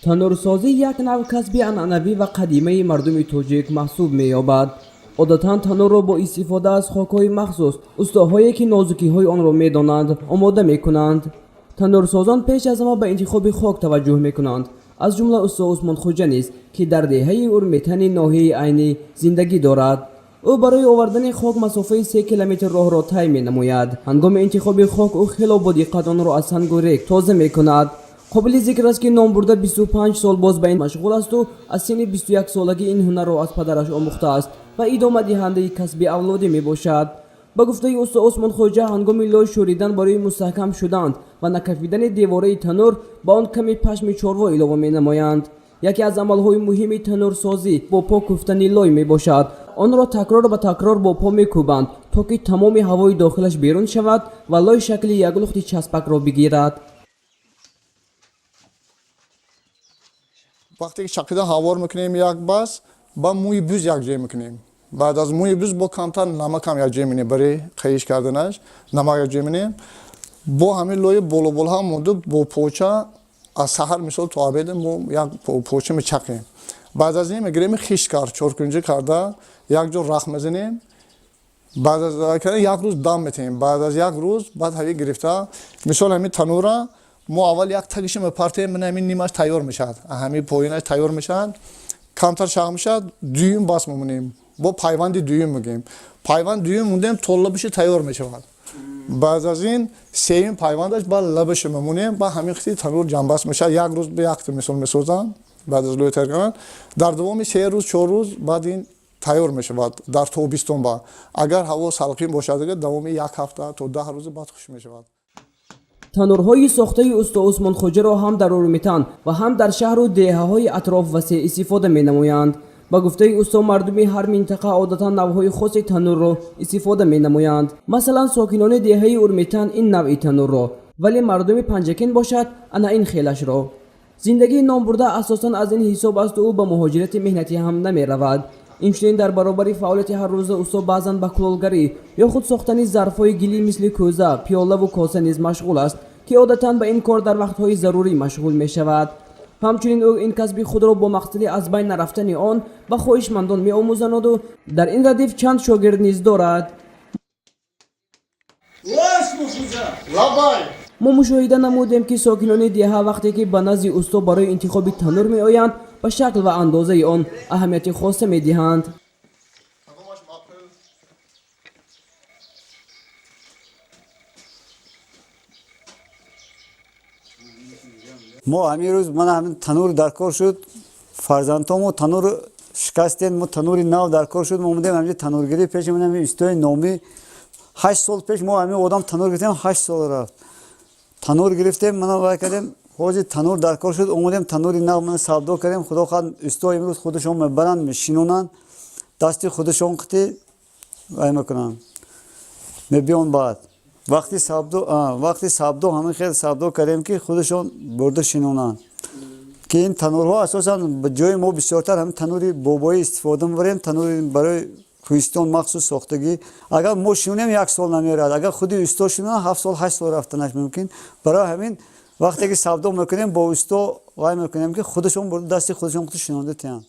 Танурсозӣ як нав касби анъанавӣ ва қадимаи мардуми тоҷик маҳсуб меёбад. Одатан танурро бо истифода аз хокҳои махсус устоҳое, ки нозукиҳои онро медонанд, омода мекунанд. Танурсозон пеш аз ҳама ба интихоби хок таваҷҷӯҳ мекунанд. Аз ҷумла усто Усмонхоҷа низ, ки дар деҳаи Урметани ноҳияи Айнӣ зиндагӣ дорад. Ӯ барои овардани хок масофаи 3 километр роҳро тай менамояд. Ҳангоми интихоби хок ӯ хело бо диққат онро аз сангу рег тоза мекунад. Қобили зикр аст, ки номбурда 25 сол боз ба ин машғул асту аз синни 21 солагӣ ин ҳунарро аз падараш омӯхтааст ва идомадиҳандаи касби авлодӣ мебошад. Ба гуфтаи усто Усмонхоҷа, ҳангоми лой шӯридан барои мустаҳкам шудан ва накафидани девораи танур ба он ками пашми чорво илова менамоянд. Яке аз амалҳои муҳими танурсозӣ бо по кӯфтани лой мебошад. Онро такрор ба такрор бо по мекӯбанд, то ки тамоми ҳавои дохилаш берун шавад ва лой шакли як лухти часпакро бигирад. Вақте ки чақида ҳавор мекунем, як бас ба мӯи буз якҷоя мекунем. Баъд аз мӯи буз бо камтар намакам якҷоя менем, барои қаиш карданаш намак якҷоя менем. Бо ҳамин лои болоболҳа монда, бо поча аз саҳар, мисол, то обеда мо як поча мечақем. Баъд аз ин мегирем, хишт кард, чоркунҷа карда, як ҷо рах мезанем. Баъд аз як рӯз дам метаҳем. Баъд аз як рӯз баъд ҳави гирифта, мисол, ҳамин танура мо аввал як тагиша мепартем, мана ҳамин нимаш тайёр мешавад, ҳамин поинаш тайёр мешавад, камтар шах мешавад, дуюм бас мемонем, бо пайванди дуюм мегӯем. Пайванд дуюм мондем, то лабаши тайёр мешавад. Баъд аз ин сеюм пайвандаш ба лабаша мемонем. Ба ҳамин хити танур ҷамбаст мешавад. Як рӯз ба якта, мисол, месозанд. Баъд аз лӯя тайёр кардан дар давоми 3 рӯз, 4 рӯз баъд ин тайёр мешавад. Дар тобистон ба агар ҳаво салқин бошад, давоми як ҳафта то 10 рӯз баъд хуш мешавад. Танурҳои сохтаи усто Усмонхоҷаро ҳам дар Урметан ва ҳам дар шаҳру деҳаҳои атроф васеъ истифода менамоянд. Ба гуфтаи усто, мардуми ҳар минтақа одатан навъҳои хоси танурро истифода менамоянд. Масалан, сокинони деҳаи Урметан ин навъи танурро, вале мардуми Панҷакент бошад, ана ин хелашро. Зиндагии номбурда асосан аз ин ҳисоб асту ӯ ба муҳоҷирати меҳнатӣ ҳам намеравад. Инчунин дар баробари фаъолияти ҳаррӯза усто баъзан ба кулолгарӣ ё худ сохтани зарфҳои гилӣ, мисли кӯза, пиёлаву коса низ машғул аст, ки одатан ба ин кор дар вақтҳои зарурӣ машғул мешавад. Ҳамчунин ӯ ин касби худро бо мақсади аз байн нарафтани он ба хоҳишмандон меомӯзанаду дар ин радиф чанд шогирд низ дорад. Лабай. Мо мушоҳида намудем, ки сокинони деҳа вақте ки ба назди усто барои интихоби танур меоянд, ба шакл ва андозаи он аҳамияти хоса медиҳанд. Кадомаш мақбул? Мо ҳамин рӯз мана ҳамин танур дар кор шуд. Фарзандҳомо танур шикастен, мо танури нав дар кор шуд. Мо омадем ҳаминҷо танургирӣ пеши ман ҳамин устои номӣ. 8 сол пеш мо ҳамин одам танур гирифтем, 8 сол рафт. Танур гирифтем, мана вай кардем. Ҳозир танур дар кор шуд, омадем, танури нав мана савдо кардем. Худо хоҳад, усто имрӯз худашон мебаранд, мешинонанд, дасти худашон қити вай мекунанд, мебиён. Баъд вақти савдо ҳамин хел савдо кардем, ки худашон бурда шинонанд, ки ин танурҳо асосан ба ҷои мо бисёртар ҳамин танури бобоӣ истифода мебарем. Танури барои кӯҳистон махсус сохтагӣ. Агар мо шинонем, як сол намерад, агар худи усто шинонад, 7 сол, 8 сол рафтанаш мумкин. Барои ҳамин вақте ки савдо мекунем, бо усто вай мекунем, ки худашон бурда, дасти худашон худ шинонда тиҳанд.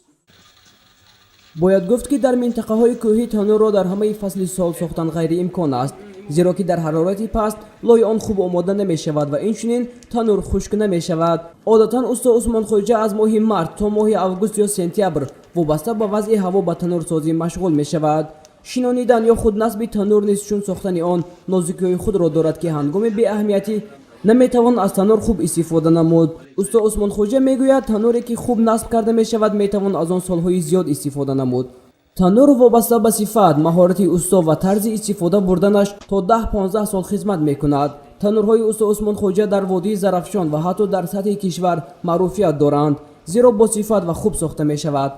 Бояд гуфт, ки дар минтақаҳои кӯҳӣ танурро дар ҳамаи фасли сол сохтан ғайриимкон аст, зеро ки дар ҳарорати паст лои он хуб омода намешавад ва инчунин танур хушк намешавад. Одатан усто Усмонхоҷа аз моҳи март то моҳи август ё сентябр вобаста ба вазъи ҳаво ба танурсозӣ машғул мешавад. Шинонидан ё худ насби танур низ чун сохтани он нозукиҳои худро дорад, ки ҳангоми беаҳамиятӣ наметавон аз танур хуб истифода намуд. Усто Усмонхоҷа мегӯяд, тануре ки хуб насб карда мешавад, метавон аз он солҳои зиёд истифода намуд. Танур вобаста ба сифат, маҳорати усто ва тарзи истифода бурданаш то 10-15 сол хизмат мекунад. Танурҳои усто Усмонхоҷа дар водии Зарафшон ва ҳатто дар сатҳи кишвар маъруфият доранд, зеро босифат ва хуб сохта мешавад.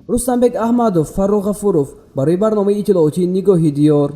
Рустамбек Аҳмадов, Фаррух Ғафуров барои барномаи иттилоотии «Нигоҳи диёр».